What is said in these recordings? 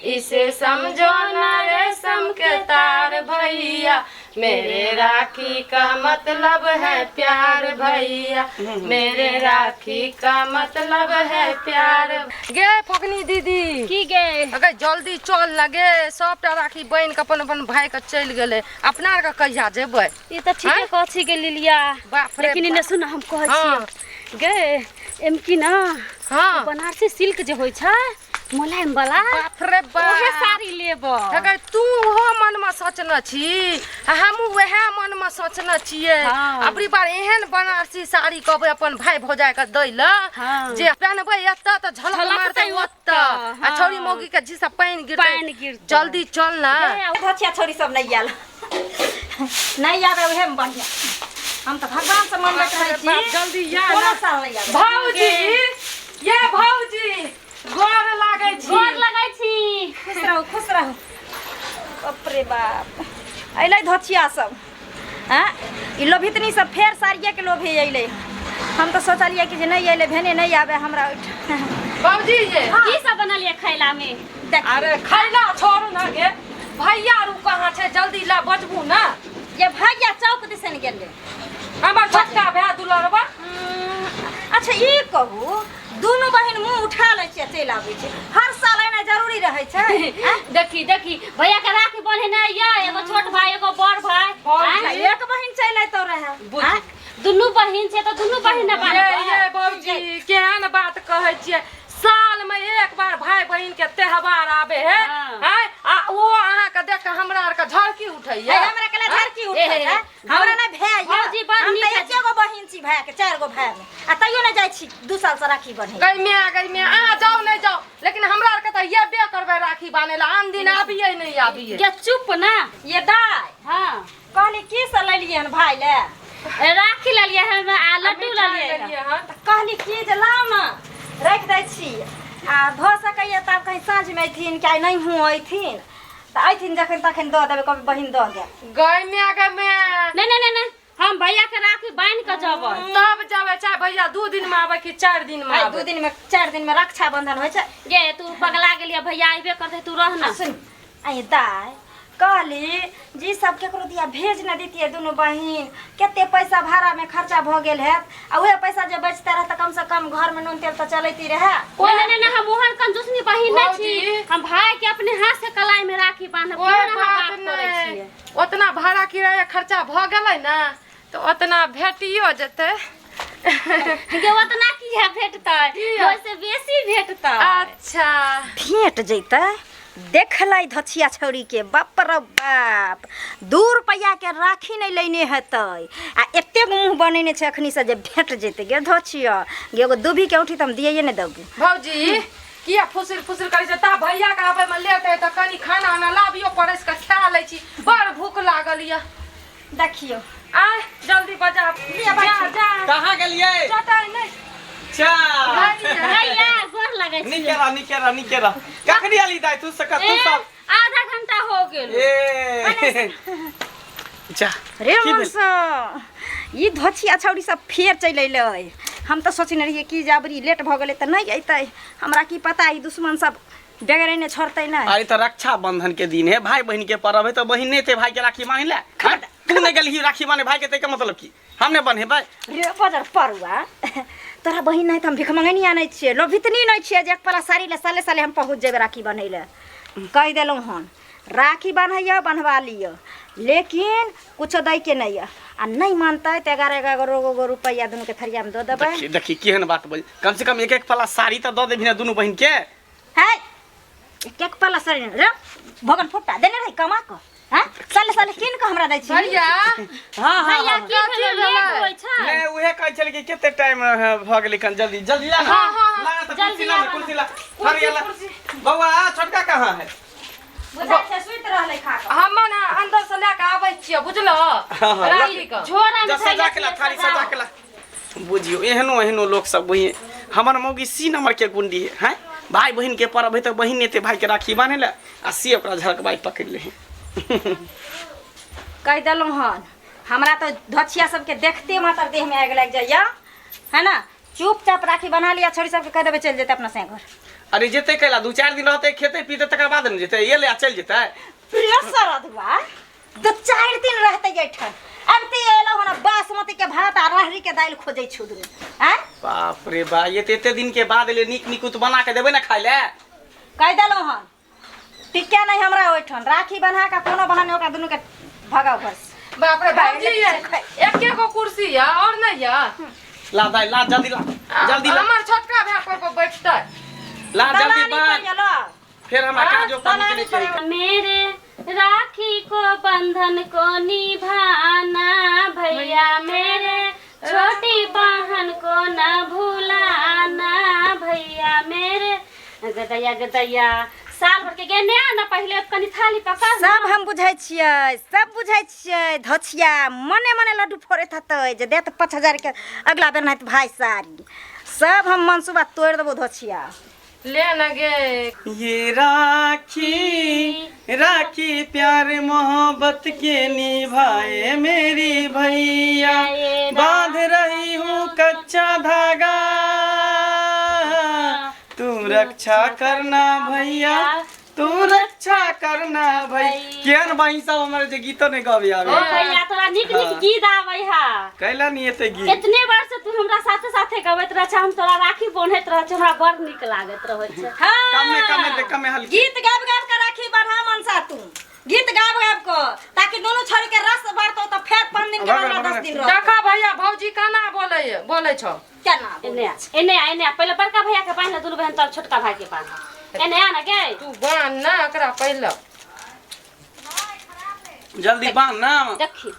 इसे समझो ना रेशम के तार भैया, मेरे राखी का मतलब है प्यार भैया, मेरे राखी का मतलब है प्यार। गे फकनी दीदी, की गे? अगर जल्दी चल लगे, सबटा राखी बनि के अपन अपन भाई के चलि गेलै, अपना आर के कहिया जेबै? ई तऽ ठीके आँय? कहै छी गे लिलिया। बाप रे लेकिन बाप। इने सुन, हम कहै छियै गे, एम की ना बनारसी सिल्क जे होइ छै मुलायम वाला, बाप रे बाप, ओहे साड़ी लेब। अगर तू ओहो मनमे सोचने छी आ हमहूँ वएह मनमे सोचने छियै। अबरी बार एहन बनारसी साड़ी कहबै अपन भाय भौजाइके दै लए जे पहनबै एतऽ तऽ झलक झलकतै मारतै ओतऽ, ओतऽ, आ छौड़ी मौगी के जी से पानि गिरतै। पानि गिरतै। जल्दी चल ना। धोचिया छोरी सब नहीं आयल, नहीं आवे उहे में बढ़िया। हम तऽ भगवान से मनबैत रहै छी। बाप, जल्दी या कोनो ना। साल नहीं आवे। भौजी, ये भौजी, गोर लागै छी। गोर लगै छी। खुश रहू, खुश रहू। बाप रे बाप, अयलै धोचिया सब। आँ, ई लोभितनी सब फेर साड़िए के लोभे अयलै। हम तऽ सोचलियै कि जे नहि अयलै भेने नहि आवे हमरा ओहिठाम। भौजी ये की सब बनलियै खैला में? देख। अरे खैला छोड़ू ना गे, भैया रू कहाँ छै? जल्दी ला बजबू ना। ये भैया चौक दिसन गेलै। हमर छोटका भाय दुलरबा। अच्छा ई कहू, दुनू बहिन मुंह उठा लै छियै चलि आबै छै, हर साल एना जरूरी रहै छै? आँय? देखी देखी, भैया के राखी बन्हे नहीं या, एगो छोट भाई एगो बड़ भाई। भौजी। आँय? एक बहिन चलि अयतौ रहए। बुझ। आँय? दुनू बहिन छै तऽ दुनू बहिन ने ये बान्हबै। ये भौजी, केहन बात कहै छियै? साल में एक बार भाई बहिन के त्योहार आबे है। आँय? आ ओ अहाँके देख के हमरा आर के झड़की उठैया। हे, हमरा केला झड़की उठै ए, है? हमरा नहि भाय यऽ। भौजी बड़ हम नीक तऽ है। एके गो बहिन छी भाय के, चारि गो भाय में, आ तैयो नहि जाइ छी 2 साल से राखी बन्है। गई माय, गई माय, अहाँ जाउ नहि जाउ, लेकिन हमरा आर के तऽ एबे करबै राखी बान्है लए। आन दिन आबियै नहि आबियै। गे चुप ना। ये दाय। कहली की से लेलियै हन भाय ले? ए, राखी लेलियै हन आ लड्डू मिठाई लेलियै हन। लेलियै हन। तऽ कहली की जे लाउ ने राखि दै छी, आ भऽ सकैए तऽ आब कहीं साँझमे अयथिन कि आइ नहि हुँ अयथिन तऽ अयथिन जखन तखन दऽ देबै, कहबै बहिन दऽ गेल। गई माय, गई माय। नहीं नहीं नहीं नहीं, हम भैया के राखी बांध के जबै। तब जबै, चाहे भैया 2 दिन में आबै कि 4 दिन में आइ आबै। 2 दिन में 4 दिन में रक्षाबंधन होइ छै। गे तू पगला गेलियै, भैया अयबे करतै, तू रह ना। सुन आइ दाय, कहली जी सब केकरो दिया भेज न दितियै दुनू बहिन, कते पैसा भाड़ा में खर्चा भऽ गेल हैत, आ उहे पैसा जे बचते रहे तऽ कम से कम घर में नून तेल तऽ चलैती रहे। ओ नहीं नहीं नहीं, हम ओहन कंजूसनी बहिन नहीं छी। भौजी। हम भाई के अपने हाथ से कलाई में राखी बांधब। कोई केहन अहाँ बात बात करै नहि, छियै? ओतना भाड़ा किराया खर्चा भऽ गेलै ने तऽ ओतना भेटियो जेतै। गे ओतना की है भेटतै, ओहिसे बेसी भेटतै। अच्छा भेट जैतै। देखलै धछिया छौड़ी के, बाप रे बाप, 2 रुपैआ के राखी नहि लेने हेतै आ एतेक मुँह बनेने छै अखनी से जे भेट जैतै। गे धछिया गे, एगो दुभी के औंठी तऽ हम दियैये नहि देबू। भौजी किया फुसिर फुसिर करै छै? ता भैया के आबै में लेट है तऽ कनि खाना उना लाबियो, परसि कऽ खा लै छी, बड़ भूख लागल यऽ। देखियौ। आय जल्दी बजा। लिअ, बैठू। जा जा। कहाँ गेलियै? चटाइ नहि। चा। भैया गोर लगै छी। नीके रह, नीके रह, नीके रह। कखनी आली दाइ तू सका तू ए, सब? आधा घंटा हो गेल। ए जा। रे की भेल? मनसा, ई धोछिया छौड़ी सब फेर चलि अयलै। हम तऽ सोचने रहियै कि जे अबरी लेट भऽ गेलै तऽ नहि अयतै, हमरा की पता ई दुश्मन सब बेगरे नहि छोड़तै नहि। अरे तऽ रक्षाबंधन के दिन है, भाई बहन के पर्व है, तऽ बहिन नहीं थे भाई के राखी बांधे ले। तू नहीं गेलही राखी बांधे भाई के, ते के मतलब की हम नहीं बन्हेबै? रे बजर परुआ, तोरा बहिन नहीं तऽ हम भिख मंगनी आनै छियै, लोभितनी नहि छियै जे एक पला साड़ी ले साले साले हम पहुँच जेबै राखी बन्है लए। कहि देलहुँ हन राखी बन्हैया बन्हवा लिअ, लेकिन कुछो दै के नहि यऽ, आ नहि मानतै तऽ 11 11 गो रुपैआ दुनूके थरियामे दऽ देबै। देखी देखी केहन बात बोल, कम से कम एक एक पला साड़ी तऽ दऽ देबही ने दुनू बहिन के। है एक एक पला साड़ी रे भगन फुट्टा देने रही कमा कऽ, हैं साले साले कीन कऽ हमरा दै छी। भैया। हाँ हाँ। भैया हाँ। की भेलै, लेट होइ छै? नहीं उहे कहै छलै कि कते टाइम भऽ गेलै, कन जल्दी जल्दी ला ना। हाँ, हाँ, ला ना तऽ जल्दी कुर्सी ला ना, आबऽ। कुर्सी ला, थरिया ला। बौआ छोटका कहाँ है? बुझाइ छै सुति रहलै खा कऽ। हम ने अंदर से लए कऽ आबै छियै, बुझलो? हाँ, हाँ, ला। राखी कऽ झोरा में जा सजा के ला थारी, सजा के ला। बुझियो एहनो एहनो लोक सब बुझिए, हमर मौगी सी नंबर के गुंडी है, हैं भाई बहिन के पर्व है तऽ बहिन एते भाई के राखी बान्हे ले आ सी ओकरा झड़कबाई पकड़ ले। कहि देलहुँ हन, हमरा तऽ धछिया सबके देखते मात्र देहमे आगि लागि जाइया है ना। चुपचाप राखी बना लिया, छोरी सबके कहि देबै चलि जेतै अपना संगे घर। अरे जेते कैला, 2-4 दिन रहते, खेते पीते, तकर बाद बाद ने जेतै, एलै आ चलि जेतै। प्रेशर अधुआ दू चारि दिन रहतै एहिठाम। अब ते एलो हन बासमती के भात आ राहरी के दालि खोजै छौ दुनू आँय। बाप रे बा, ये एते दिन के बाद एलै, नीक निकुत बना के देबै ने खाइ लए। कहि देलहुँ हन टिके नहीं हमरा ओहिठाम, राखी बन्हा के कोनो बहाने ओकरा दुनू के भगाउ घर से। बाप रे भौजी, एके गो कुर्सी या और नहीं या? ला दाइ ला, जल्दी ला, जल्दी ला। हमर छोटका भाई पर पर बैठतै। ला जल्दी दलाली बांध। पर गेलो। फिर हमरा काजो पानी के दलाली नहीं पर मेरे राखी को बंधन को निभाना भैया, मेरे छोटी बहन को न भुलाना भैया मेरे। गदैया गदैया साल भर के गेने आ ना, पहिले कनी थाली पकड़। सब हम बुझै छियै, सब बुझै छियै। धछिया मने मने लड्डू फोड़ैत हेतै जे देत 5000 के अगला बेर नहीं भाई साड़ी। सब हम मनसूबा तोड़ि देबो धछिया। ले न गे। ये राखी राखी प्यार मोहब्बत के निभाए मेरी भैया, बांध रही हूँ कच्चा धागा, तू रक्षा करना भैया, तू रक्षा करना भैया। केहन बहिन सब हमर जे गीतो नहीं गाबे आवे। ओ भैया, तोरा नीक नीक गीत आबै हा। कैला नहीं एते गीत? एतने बार से तू हमरा साथे साथे गबैत रह, हम तोरा राखी बन्हैत रह, हमरा बड़ नीक लागैत रहै छै। हाँ। कमे कमे दे, कमे हल्की। गीत गाबि गाबि के राखी बढ़ा मनसा, तू गीत गाबि गाबि के, ताकि दोनों छोड़ी के रस बढ़तो तऽ फेर 5 दिन के बराबर, बाद 10 बराबर। दिन रह। देखा भैया, भौजी केना बोलै बोलै छौ। केना? एने आ, एने आ, एने आ। पहिले बड़का भैया के बान्ह, दुनू बहन, तब छोटका भाई के बान्ह। एने आ ना गे। तू बान्ह ना एकरा पहिले। जल्दी बांध ना। देखी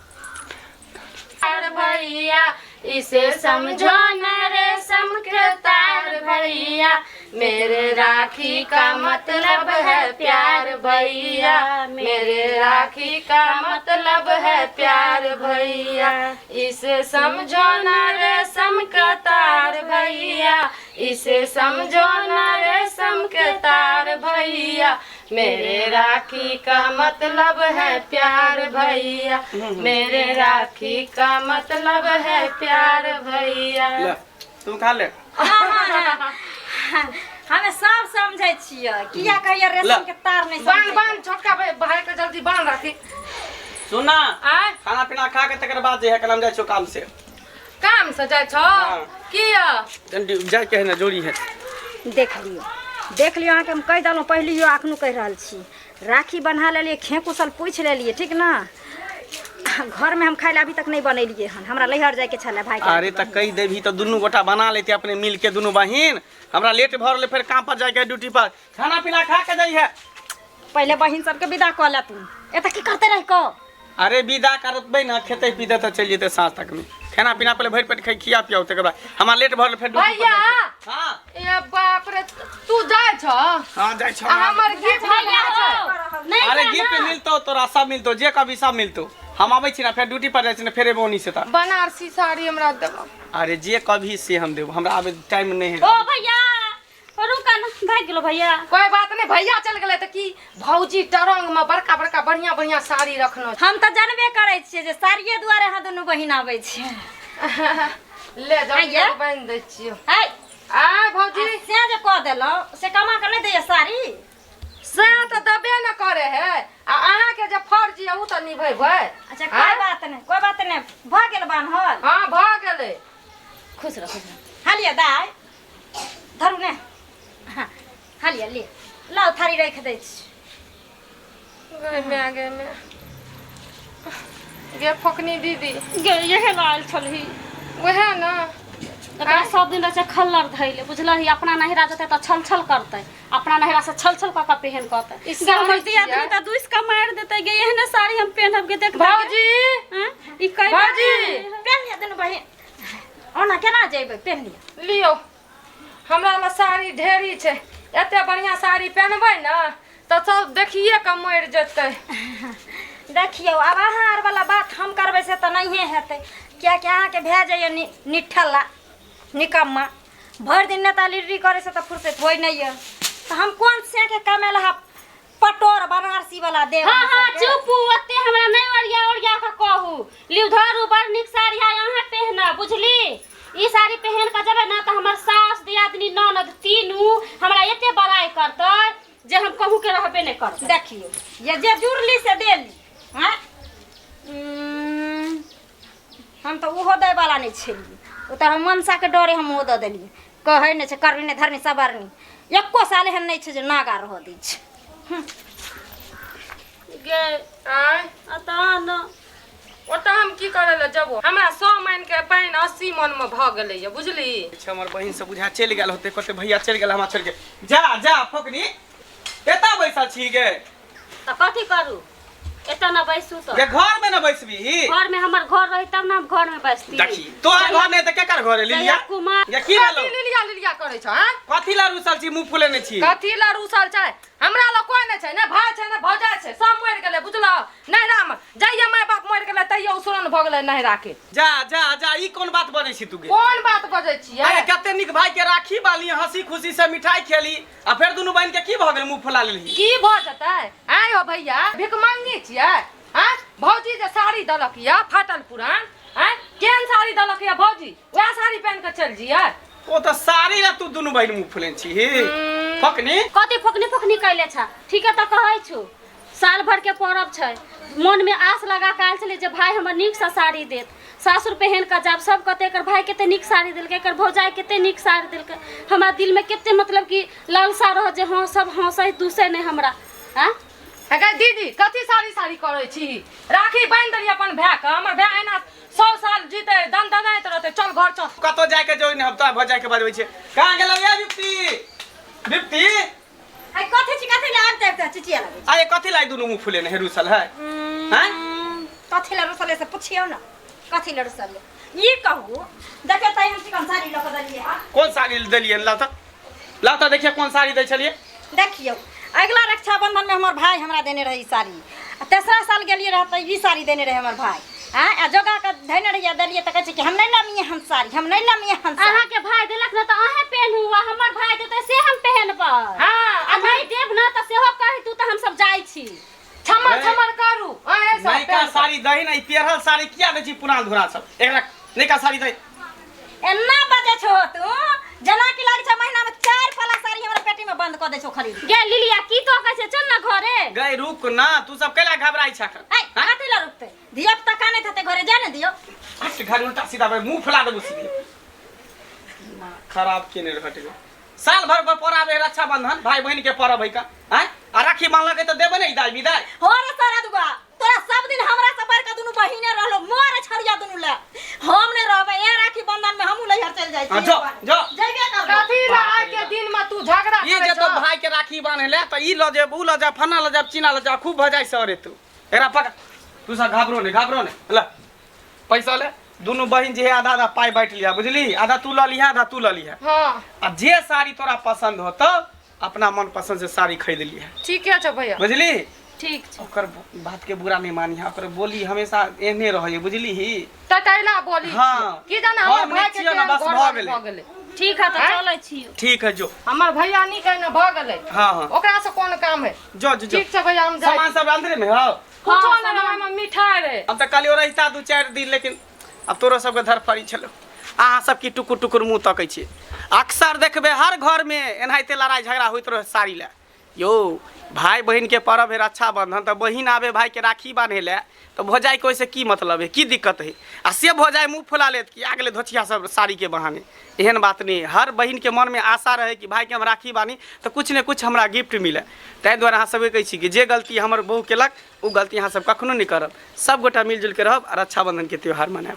तार भैया, इसे समझो न रेशम के तार भैया, मेरे राखी का मतलब है प्यार भैया, मेरे राखी का मतलब है प्यार भैया, इसे समझो न रेशम का तार भैया, इसे समझो न रेशम के तार भैया, मेरे राखी का मतलब है प्यार भैया, मेरे राखी का मतलब है प्यार भैया। ले तू खा ले। हमे सब समझै छियै, किया कहिए रेशम के तार नहीं बांध समझै। बांध छोटका भाई, भाई के जल्दी बांध राखी। सुना, आय। खाना पीना खा के तकर बाद जे है कलम जाइ छौ काम से। काम से जाइ छौ? हाँ। किया? जाय के है ना, जोड़ी है। देख लियौ, देख लियौ, अहाँके हम कहि देलहुँ पहिलियो, अखनो कहि रहल छी। राखी बन्हा लेलियै, खेकुसल पूछि लेलियै, ठीक ना? घरमे हम खाइ लए अभी तक नहि बनेलियै हन, हमरा नैहर जाइके छलै भाई। अरे तऽ कहि देबही तऽ दुनू गोटा बना लेते अपने मिल के दुनू बहिन। हमरा लेट भऽ रहलै, फेर काम पर जाइके है, ड्यूटी पर। खाना पीना खा के जाइ है। पहिले बहिन सबके विदा कऽ ले। तू एतऽ की करते रहि कऽ? अरे विदा करबै ना, खेतै पीतै तऽ चलि जेतै साँझ तक में। खाना पीना पहिले भरि पेट खाइ, खिया पियाउ, तकर बाद हमरा लेट भऽ रहलै, फेर ड्यूटी पर भैया। जाइके। हाँ। ए बाप रे, तू जाइ छौ? हाँ, जाइ छौ। आ हमर गिफ्ट भैया छै? हो नहीं। अरे जा गिफ्ट ना। मिलतो तोरा, सब मिलतो, जे कभी सब मिलतो। हम आबै छी ना, फेर ड्यूटी पर जाइ छी ना, फेर एबो ओनी से तऽ। बनारसी साड़ी हमरा देबो। अरे जे कभी से हम देबो, हमरा आबे टाइम नहीं है। ओ भैया, रुका ना, भागि गेलो भैया। कोई बात नहीं, भैया चल गेलै तऽ की, भौजी टरंग में बड़का बड़का बढ़िया बढ़िया साड़ी रखनो छै। हम तऽ जानबे करै छियै जे साड़िये दुआरे अहाँ दुनू बहिन आबै छियै। ले जल्दी। आइये। बान्हि दै छियौ। है। आय भौजी। से जे कऽ देलहुँ से कमा कऽ नहि दैया साड़ी? से तऽ देबे ने करे है, आ अहाँके जे फर्ज यऽ उ तऽ निभेबै। अच्छा, कोई बात नहि, कोई बात नहि। भऽ गेल बान्हल? हाँ, भऽ गेलै। खुश रह, खुश रह। हालिया दाइ, धरू ने। हाँ, हालिया ले लाउ, थारी राखि दै छी। गै माय, गे माय, गे फोकनी दीदी। गे, इहे लायल छलही? उएह ने। एकरा सब दिन रहै छै खल्लर धैले, बुझलही? अपना नहिरा जेतै तऽ छल छल करतै, अपना नहिरा से छल छल कऽ कऽ पेहन करतै। ई गे, हमर साड़ी दियादनी छियै? तऽ दुइस कऽ मारि देतै गे। एहने साड़ी हम पेहनब गे, देख। भौजी। हँ? ई कै भौजी। पेन्ह लिअ दुनू बहिन, ओना केना जेबै? पेन्ह लिअ। लियौ, हमरा लग साड़ी ढेरी छै। एते बढ़िया साड़ी पहनबै ने तऽ सब देखिए कऽ मरि जेतै। देखियौ, आब अहाँ आर वाला बात हम करबै से तऽ नहिए हेतै, किएकि अहाँके भए जाइए नि निठल्ला निकम्मा, भरि दिन नेता लीडरी करै से तऽ फुर्सत होइ नहि यऽ, तऽ हम कोन सेके कमेलहा पटोर बनारसी वाला देब हाँ अहाँ हाँ सबके? चुप, ओते हमरा नहीं ओरिया ओरिया के कहू। लिउ धरू, बड़ नीक साड़ी है, अहाँ पहनब, बुझली? ई साड़ी पहन के जेबै ना तऽ हमर सास, दियादनी, ननद तीनू हमरा एते बड़ाई करतै जे हम कहूँ के रहबे नहि करब। देखियो ये जे जुड़ली से देली। हाँ, हम तऽ ओहो दै वाला नहि छलियै, ओ तऽ हम मनसाके डरे हम ओ दऽ देलियै। कहै नहि छै करनी नहि धरनी सबरनी, एको साल एहन नहि छै जे नागा रहऽ दै छै। गे आँय, अतऽ न ओतऽ हम की करै लए जेबो? हमरा 100 मन के पानि 80 मन में भऽ गेलैया, बुझली? अच्छा, हमर बहिन सब बुझा चलि गेल होते, कहते भैया चलि गेल हमरा छोड़ि के। जा जा फोकनी, एतऽ बैसल छी गे? तऽ कथी करू, एतऽ न बैसू तऽ गे घर में न बैसबी? घर में हमर घर रही तब न हम घर में बैसती। देखी, तोहर घर नहीं तऽ केकर घर है लिलिया? जहिया कुमार गे की भेलो? कथी लिलिया लिलिया करै छौ? आँय, कथी ला रुसल छी, मुँह फुलेने छी? कथी ला रूसल छै? हमरा लग कोई नहि छै, ने भाय छै ने भौजाइ छै, सब मरि गेलै, बुझलौ? नैहरा मे जहिया माय बाप मरि गेलै तहिया उसरन भऽ गेलै नैहरा के। जा जा जा, ई कोन बात बजै छी तू गे? कोन बात बजै छियै? अरे कते नीक भाई के राखी बाली, हंसी खुशी से मिठाई खेली, आ फेर दुनू बहिन के की भऽ गेल, मुँह फुला लेलही? की भऽ जेतै? आँय हो भैया, भिखमंगी छियै? आँय, भौजी जे साड़ी देलक यऽ फाटल पुरान, आँय, केहन साड़ी देलक यऽ भौजी, वएह साड़ी पहिन कऽ चलि जइयै? ओ तऽ साड़ी ला तू दुनू बहिन मुँह फुलेने छी फकनी? कथी फोकनी फोकनी कैले छ? ठीके तऽ कहै छु, साल भर के परब छै, मन में आस लगा के आयल छलै जे भाई हमर नीक से साड़ी देत, सासुर पहन कऽ जायब, सब कहते एकर भाई कते नीक साड़ी देलकै, एकर भौजाई कते नीक साड़ी देलकै। हमरा दिल में कते मतलब कि लालसा रह जे हाँ सब हंसै दूसै नहि हमरा। आँ अगे दीदी, कथी साड़ी साड़ी करै छी? राखी बान्हि देलियै अपन भाय के, हमर भाय एना 100 साल जीते दन दनाइत रहतै। चल घर चल। कतौ जाय के जरूरी नहीं, हम तोरा भौजाई के बजबै छियै। कहाँ गेलौ ये बिप्ती? बिप्ती, आइ कथी छी, कथी ला आबि जाबि चिचिया लगै? अरे कथी लाई दुनू मुँह फुलेने हे, रुसल है? हैं, कथी ला रुसल है से पुछियौ ने, कथी ला रुसल है ई कहू। देखियौ तऽ हम चिकन साड़ी लऽ कऽ देलियै हँ। कोन साड़ी देलियै? लाउ तऽ, लाउ तऽ, देखिए कोन साड़ी दै छलियै। देखियौ, अगिला रक्षाबंधन में हमर भाई हमरा देने रहे ई साड़ी, आ तेसरा साल गेलियै रह तऽ ई साड़ी देने रहे हमर भाई। आँय, आ जोगा कऽ धयने रहियै, देलियै तऽ कहै छै कि हम नहि लमियै हन साड़ी, हम नहि लमियै हन साड़ी। अहाँके भाई देलक ने तऽ अहें पेन्हू, आ हमर भाई देतै से हम पहनबै? हाँ। आ नहि देब ने तऽ सेहो कहि तू तऽ हम सब जाइ छी। छमर छमर करू अहें सब। नयका पेन्ह कऽ। साड़ी दही ने, ई पेरल साड़ी किया दै छी? पुरान धुरा सब, एकरा नयका साड़ी दही। एना बजै छौ तू जेना कि लागै छै महीना में 4 पला साड़ी हमरा पेटी में बंद कऽ दै छौ खरीद। गे लिलिया, की तो कहै छै, चल ना घरे। गई रुक ना, तू सब कैला घबराई छ एखन? ऐ, कथी लए रुकतै? धिया पुता कानैत हेतै, घरे जा ने दियौ। हट, घर उल्टा सीधा भाई मुंह फुला देबो सीधे। दिमाग खराब केने रहत गो। साल भर पर पराबे है रक्षाबंधन, भाई बहन के परब है का? आँय, आ राखी बांधलकै तऽ देबै ने ई दाइ विदाइ? हो रे सारा दुआ, तोरा सब दिन हमरा से बढ़ के दुनू बहिने रहलो, मोर छड़िया दुनू ले हम नहीं रहबै। ए राखी बंधन में हमहू लैहर चल जाइ हाँ, छी। जो जो। जइबे करबो। कथी ला आइ के दिन में तू झगड़ा ई करै जे तो छौ? भाई के राखी बांधे ले तऽ ई लऽ जेब, ऊ लऽ जाब, फन्ना लऽ जाब, चीना लऽ जाब, खूब भऽ जाइ सरे। तू एकरा पकड़, तू सब घबरो नहीं, घबरो नहीं। ले पैसा ले, दुनू बहिन जे है आधा आधा पाई बांटि लिहा, बुझली? आधा तू लऽ लिहा, आधा तू लऽ लिहा। हाँ। आ जे साड़ी तोरा पसंद होतौ अपना मन पसंद से साड़ी खरीद लिहा। ठीके छै भैया। बुझली? ठीक छै। ओकर बात के बुरा नहीं मानी, ओकर बोली हमेशा एहने रहे, बुझली ही? टटैला बोली। हाँ। की जाने हमर हम भाई नहि के छियै ने, केहन बस घर भऽ वाली गेलै। भऽ गेलै। ठीक है तऽ आँय? चलै छी। ठीक है, जो। हमर भैया नीक है ने भऽ गेलै। हाँ हाँ। ओकरा से कोन काम है? जो जो जो। ठीक छै भैया, हम जाइ। सामान सब अंदरे में हो? कुछो हाँ, नहि। सामान। ओहिमे मिठाइ रहे। हम तऽ कहलियै रहिता 2-4 दिन, लेकिन आब तोरो सबके धरफड़ी छलो। अहाँ सब की टुकुर टुकुर मुँह तकै छियै? अक्सर देखबै हर घरमे एनाहिते लड़ाइ झगड़ा होइत रहै साड़ी लए। यौ, भाय बहिनके पर्व है रक्षाबंधन, तऽ बहिन आबे भाईके राखी बान्है लए तऽ भौजाइके ओहिसँ की मतलब है, की दिक्कत है? आ से भौजाइ मुँह फुला लेत कि आ गेलै धोछिया सब साड़ीके बहाने। एहन बात नहि है। हर बहिनके मनमे आशा रहै कि भाईके हम राखी बान्ही तऽ किछु ने किछु हमरा गिफ्ट मिले। ताहि दुआरे अहाँ सबके कहै छी कि जे गलती हमर बहू केलक ओ गलती अहाँ सब कखनो नहि करब। सब गोटा मिलजुलि के रहब आ रक्षाबंधनके त्यौहार मनायब।